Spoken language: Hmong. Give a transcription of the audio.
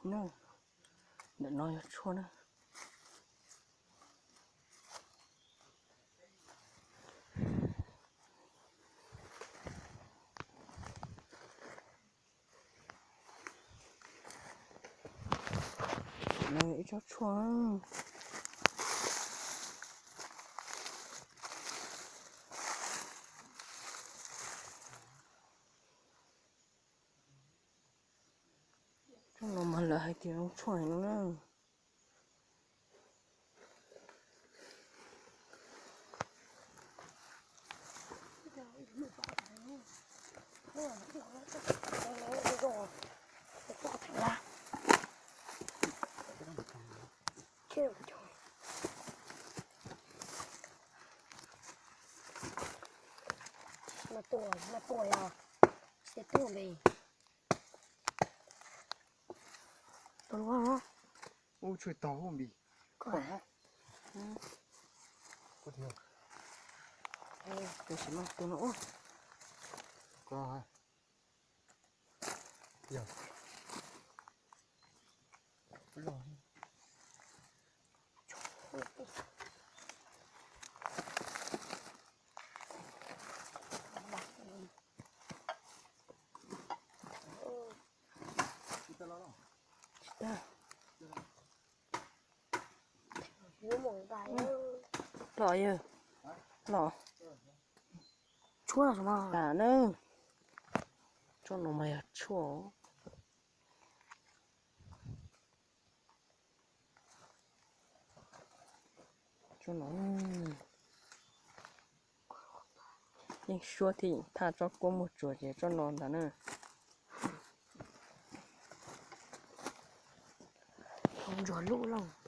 Ntawm no yog tshuaj na. No ib tsob tshuaj. Tsob no mas lawv hais tias zoo tshuaj no na. Ub, tshuaj tog ub npis. Los yawg, los. Tshuaj tas na. Tsob no mas yog tshuaj. Tsob no yeej suab thiab yeem thaj tsob kuab muag tsuas ces tsob no ntag na. Ntsuag lub lauj.